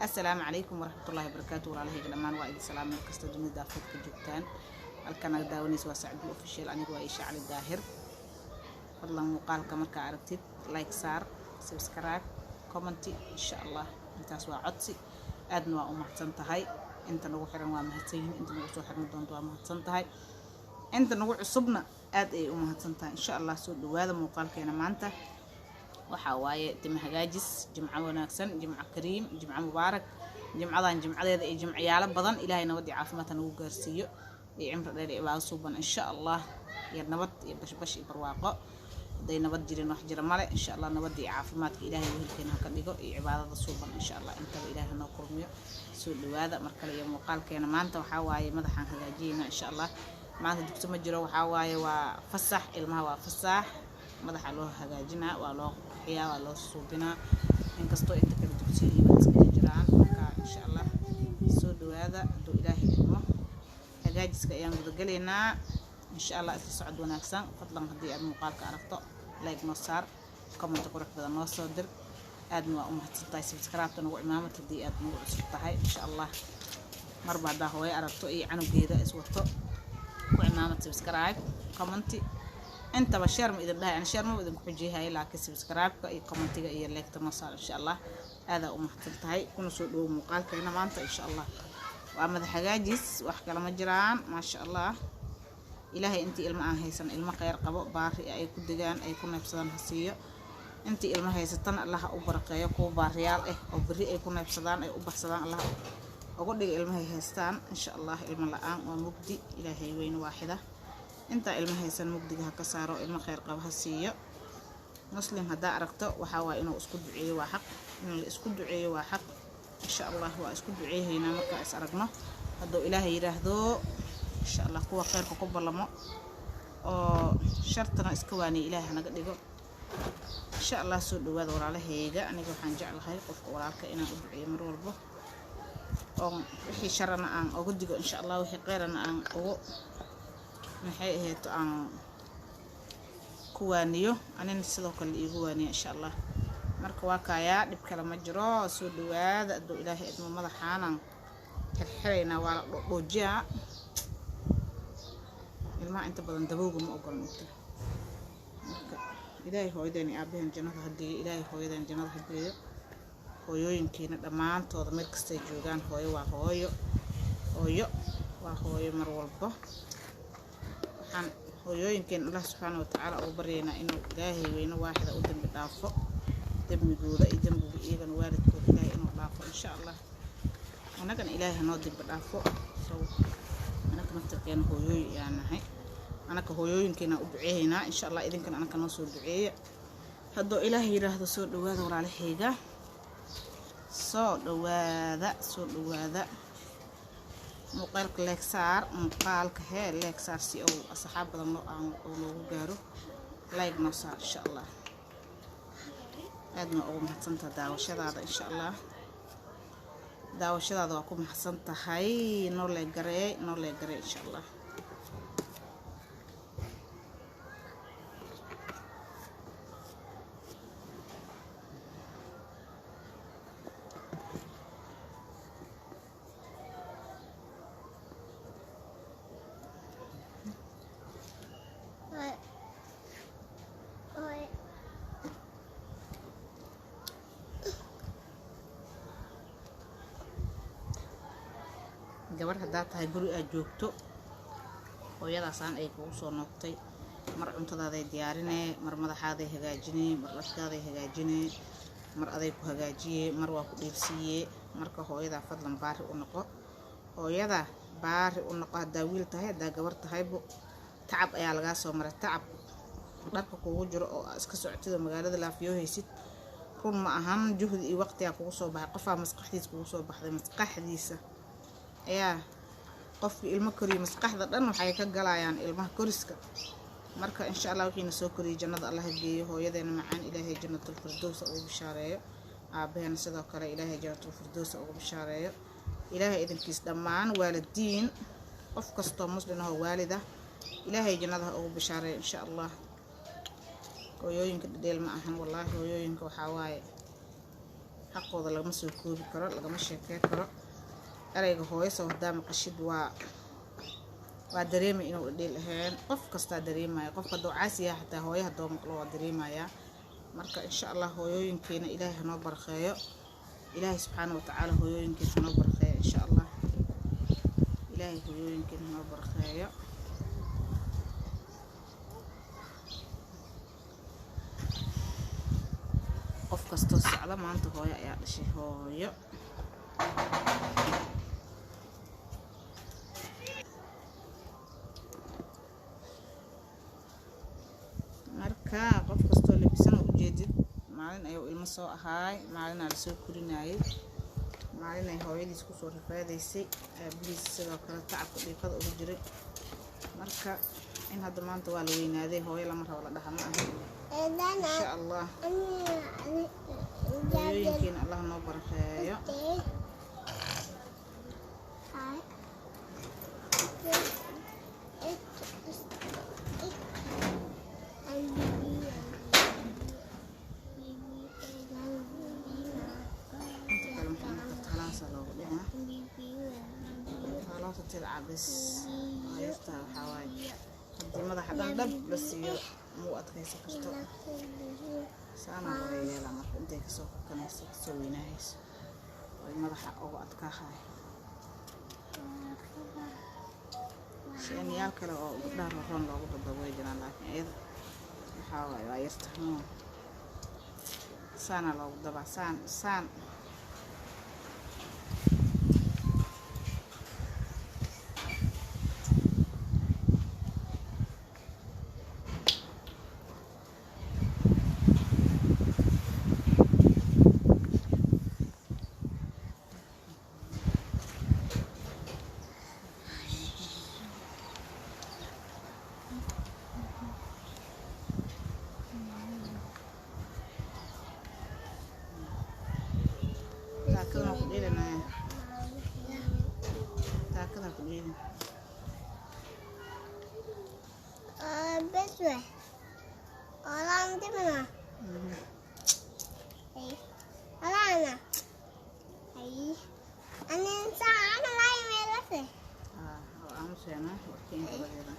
Assalaamu calaykum waraxmatullaahi wabarakaatu. Walaalahayga dhammaan waa idin salaam meel kasta dunida daafeed ka joogtaan. Halkan aad daawanaysa waa Sacdul Official, anigu waa Isha Cali Daahir. Fadlan muuqaalka markaa aragtid like saar, subscribe, comment insha Allah. Intaas waa codsi, aadna waa u mahadsan tahay. Inta nagu xiran waa mahadsan yihiin, inta nagu soo xirmi doonto waa mahadsan tahay, inta nagu cusubna aad ayay u mahadsan tahay insha Allah. Soo dhawaada muuqaalkeena maanta waxaa waaye timo hagaajis. Jimco wanaagsan, jimco kariim, jimco mubaarak. Jimcadan jimcadeeda iyo jimciyaalo badan Ilaahay nabad iyo caafimaad ha nagu gaarsiiyo, iyo cimri dheer iyo cibaado suuban insha Allah, iyo nabad iyo bashbash iyo barwaaqo. Hadday nabad jirin wax jira male insha Allah. Nabadda iyo caafimaadka Ilaahay wehelkeena ha ka dhigo, iyo cibaadada suuban insha Allah. Intaba Ilaahay hanoo kulmiyo. Soo dhawaada mar kale iyo muuqaalkeena maanta waxaa waaye madaxaan hagaajiyeyna insha Allah. Maanta dugsi ma jiro, waxaa waaye waa fasax, ilmaha waa fasax. Madaxa loo hagaajinaa, waa loo qurxiyaa, waa loo suubinaa, inkastoo inta kale dugsiya iyo wax iskaga jiraan. Marka insha Allah soo dhawaada, hadduu Ilaahay idmo hagaajiska ayaan gudagalaynaa insha Allah. Isla socod wanaagsan. Fadlan haddii aad muuqaalka aragto like noo saar, comment qurux badan noo soo dir, aadna waa u mahadsan tahay. Subscribe-ta nagu cimaamad haddii aad nagu cusub tahay insha Allah. Marba haddaa hooyo aragto iyo canugeeda iswato, ku cimaamad subscribe, comment, intaba. Share ma idin dhahay, ani share maba idinku xujiyahaya, laakiin subscribe-ka iyo commentiga iyo like-ta noo saar insha Allah. Aadaa u mahadsan tahay, kuna soo dhawow muuqaalkeena maanta insha Allah. Waa madax hagaajis, wax kale ma jiraan, maasha Allah. Ilaahay intii ilmo aan haysan ilmo kheyr qabo, baari ay ku degaan, ay ku neebsadaan ha siiyo. Intii ilmo haysatana Allaha u barakeeyo, kuwa baariyaal ah oo berri ay ku neebsadaan, ay u baxsadaan Allah uga dhiga ilmahay haystaan insha Allah. Ilmo la-aan waa mugdi. Ilaahay weyne waaxida intaa ilmo haysan mugdiga ha ka saaro, ilmo kheyr qabo ha siiyo. Muslim haddaa aragto waxaa waaya inuu isku duceeyo, waa xaq in la isku duceeyo, waa xaq insha Allah. Waa isku duceehaynaa markaa is aragno hadduu Ilaahay yidhaahdo insha Allah. Kuwa kheyrka ku ballamo oo shartana iska waaniya Ilaahay hanaga dhigo insha Allah. Soo dhawaada walaalahayga. Aniga waxaan jeclahay qofka walaalka inaan u duceeyo mar walbo, oo wixii sharana aan uga digo insha Allah, wixii kheyrana aan ugu maxay ahayd aan ku waaniyo, anina sidoo kale iigu waaniyo insha Allah. Marka waa kaayaa, dhib kale ma jiro. Soo dhawaada, hadduu Ilaahay idmo madaxaanan xirxiraynaa, waa la dhoodhoojiyaa. Ilmaha inta badan dabowga ma ogola mogta. Marka Ilaahay hooyadeen iyo aabaheen jannada ha geeyo, Ilaahay hooyadeen jannada ha geeyo, hooyooyinkiina dhammaantooda meel kastay joogaan. Hooyo waa hooyo, hooyo waa hooyo mar walba. Waxaan hooyooyinkeen Allah subxaana watacaala ugu baryaynaa inuu Ilaahay weyne waaxida u dembi dhaafo dembigooda iyo dembiga iyagana waalidkooda Ilaahay inuu dhaafo insha Allah. Annagana Ilaahay hanoo dembi dhaafo. So anaka naftarkeena hooyooyin ayaan nahay, anaka hooyooyinkeena u duceehaynaa insha Allah. Idinkana anaka noo soo duceeya hadduu Ilaahay yidhaahdo. Soo dhawaada walaalahayga, soo dhawaada, soo dhawaada. Muuqaalka like saar, muuqaalka hee like saar si uu asxaab badan loo aan loogu gaaro. Like noo saar insha Allah. Aadna ugu mahadsantaha daawashadaada insha Allah. Daawashadaada waa ku mahadsan tahay. Noo like garee, noo like garee insha Allah. What? What? Gabar haddaa tahay, guri aad joogto, hooyadaasaan ay kugu soo noogtay, mar cuntadaaday diyaarinee, mar madaxaaday hagaajinee, mar dharkaaday hagaajinee, mar aday ku hagaajiyee, mar waa ku dheelsiiyee. Marka hooyadaa fadlan baari u noqo, hooyada baari u noqo. Haddaa wiil tahay, haddaa gabar tahaybo, tacab ayaa lagaa soo maray. Tacab dharka kugu jiro oo iska socotid oo magaalada laafiyoohaysid run ma ahan. Juhdi iyo waqtigaa kugu soo baxay, qofaa maskaxdiisa kugu soo baxday, maskaxdiisa ayaa qofkii ilmo koriyo maskaxda dhan waxay ka galayaan ilmaha koriska. Marka insha Allah wixiina soo koriyay jannada Allah geeyo. Hooyadeena macaan Ilaahay jannatul firdowsa ugu bishaareeyo, aabaheena sidoo kale Ilaahay jannatul firdowsa ugu bishaareeyo. Ilaahay idinkiis dhammaan waalidiin, qof kastoo muslim ahoo waalida Ilaahay jannada ha ugu bishaareeyo insha Allah. Hooyooyinka dhedheel ma ahan wallaahi. Hooyooyinka waxaa waaye Xaqooda lagama soo koobi karo, lagama sheekey karo. Ereyga hooyo soo hadaa maqashid waa dareemay inuu dheel ahayn. Qof kastaa dareemaya, qofka hadduu caasi yahay xataa hooyo haddoo maqlo waa dareemayaa. Marka insha Allah hooyooyinkeena Ilaahay hanoo barakeeyo. Ilaahay subxaana watacaala hooyooyinkeena hanoo barakeeyo insha Allah. Ilaahay hooyooyinkeena hanoo barakeeyo. Qof kastoo socda maanta hooyo ayaa dhashay, hooyo. Marka qof kastoo labisan oo ujeedid, maalin ayuu ilmo soo ahaay, maalinaa lasoo korinayay, maalin ay hooyadiis kusoo rafaadaysay, aabihiis sidoo kale tacabka dhiiqada ugu jiray. Marka in hadda maanta waa la weynaaday hooyo lama rabo la dhaha ma aha. Insha Allah hooyooyinkeena Allah noo barakeeyo. Inta kale maxay noqon kartaa? Halahaasaa loogu dhigaa halaasa tidca bes. Waa yartaa, waxaa waaye haddii madaxa dhan dhab la siiyo muu adkaysan karto. Saanaa laga yeelaa marka intay kasoo kakanayso, kasoo weynaahayso, oy madaxa uga adkaahayo. Sheeniyaal kale oo gabdhaha roon loogu dadabo way jiraan, laakiin iyada waxaa waaye waa yarta. Saanaa loogu dabaa, saan saan. Taakada ku dheelanaya, taakada ku dheelin. Oo aamuseena warkiin gabadeeda.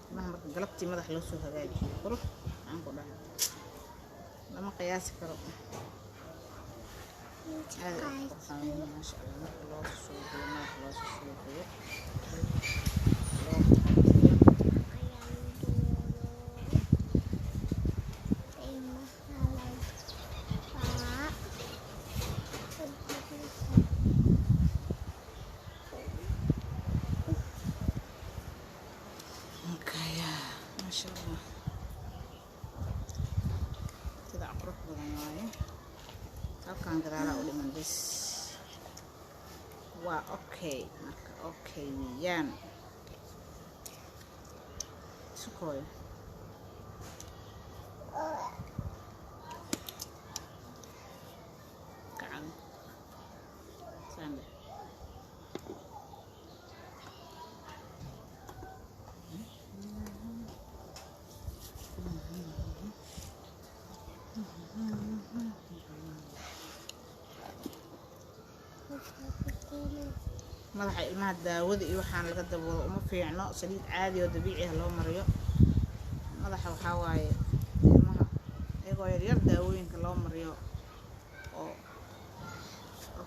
Ilmaha marka galabtii madaxa loo soo hagaajiyo, qurux aan ku dhahay lama qiyaasi karo. Aad ay u qurxoon yihiin, maasha Allah. Marka loo suubiyo madaxa, loo suubiyo, loo qurxiyo. Markaya maasha Allah, sidaa qurux badan waaye. Halkan gadaalaa u dhiman bes, waa okay. Marka okay weeyaan, sukooyo. Gacan saan dheh. Madaxa ilmaha daawada iyo waxaan laga daboolo uma fiicno. Saliid caadi oo dabiici ah loo mariyo madaxa. Waxaa waaye ilmaha iyagoo yaryar daawooyinka loo mariyo oo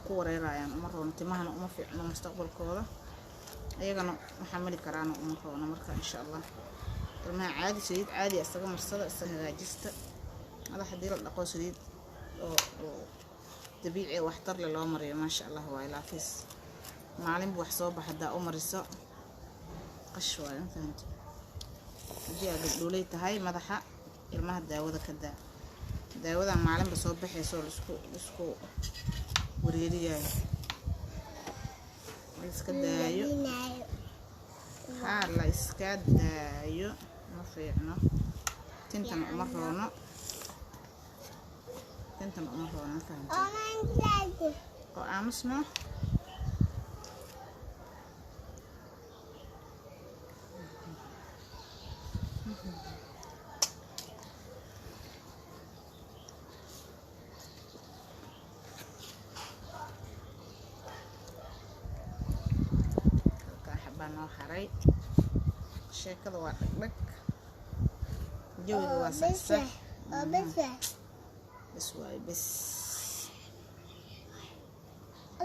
ku wareerayaan, uma roono. Timahana uma fiicno mustaqbalkooda, iyagana ma xamili karaana, uma roono. Marka insha Allah ilmaha caadi, saliid caadi isaga marsada, isaga hagaajista madax. Haddii la dhaqo, saliid oo dabiici ah waxtar leh loo mariyo, maasha Allah waaye. Laafiis maalinba wax soo baxa hadaa u mariso, qash waaye, ma fahamti? Haddii aad gabdhooley tahay, madaxa ilmaha daawada ka daa. Daawadan maalinba soo baxayso laisku wareeriyayo, la iska daayo, haa, la iska daayo, ma fiicno. Tintana uma roono, tintana uma roono, ma fahamti? Oo aamusno. Xabaa noo haray. Sheekada waa dhagdhag, jawiga waa saxsax. Oo bes. Bes waaye, bes.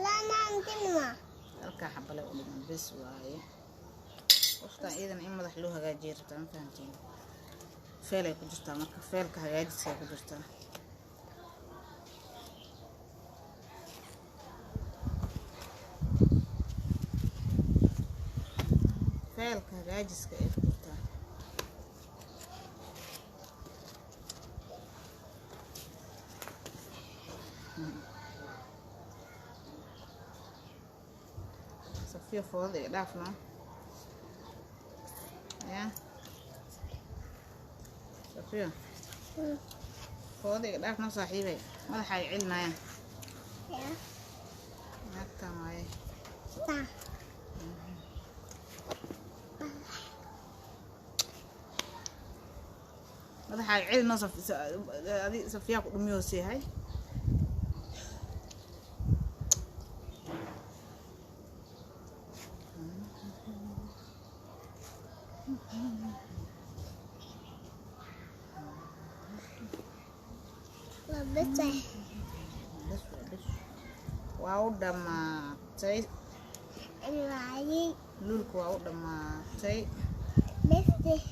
Lama antinma. Halkaa xabale u dhiman, bes waaye. Qoftaan iyadana in madax loo hagaajiya rabtaa, ma fahamtiin? Feelay ku jirtaa, marka feelka hagaajiskay ku jirtaa. Feelka hagaajiska ay ku jirtaa. Safiya, foodada iga dhaafno ya. Safiya, foodada iga dhaafno saaxiibay, madaxa ay celinayaan. Ya. Naagtaan waaye. Ta. Madaxa ay celino. Adi Safiya ku dhumiyoos yahay. Waa bes. Bes waa bes, waa u dhammaatay. Waaye. Luulka waa u dhammaatay. Bes.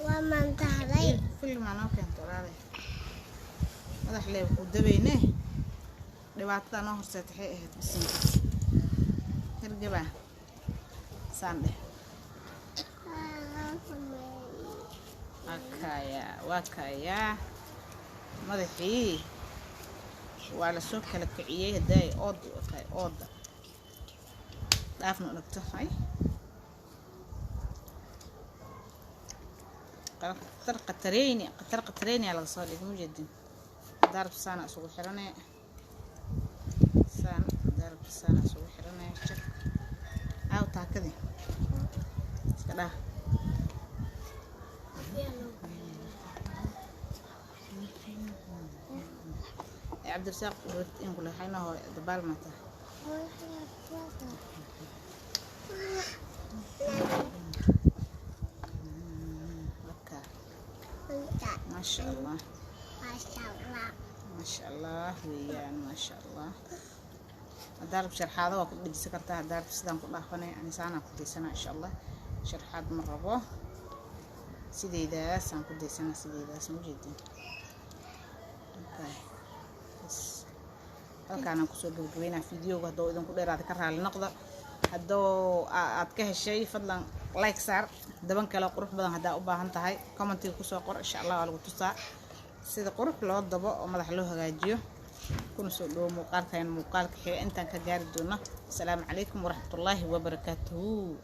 Waa mantaray. Filmaa noo keento walaalay. Madax lee ku dabayne, dhibaatada noo horseeta waxay ahayd bisinka hergabaa saan dheh. Waa kayaa, waa kayaa. Madaxii waa lasoo kala kiciyey. Hadday ooda u tahay, ooda dhaafna dhagto. Ay, qatar qatareyni, qatar qatareyni aa laga soo dhigay, mujeedin. Darab saana isugu xirane, saan darab saana isugu xirane. Jak aaw, taakadi iska dhaa. Ee Cabdirasaaq in kule xayna hore dabaal mata. Marka maasha Allah, maasha Allah weeyaan, maasha Allah. Haddaa rab sharxaado waa ku dhejisa kartaa, haddaa rabto sidaan ku dhaafanay. Ani saanaan ku daysana, insha Allah. Sharxaad ma rabo, sideydaasaan ku daysana, sideydaas ma jeedin. Okay. Bas. Halkaanaan kusoo gabagabeynaa fideoga. Hadduu idinku dheeraada, ka raali noqda. Hadduu aad ka heshay, fadlan like saar. Daban kale qurux badan haddaa u baahan tahay, commentiga kusoo qor, insha Allah waa lagu tusaa sida qurux loo dabo oo madax loo hagaajiyo. Kuna soo dhawo muuqaalkan muuqaalka xiga intaan ka gaari doono. Asalaamu calaykum waraxmatullaahi wabarakaatuhu.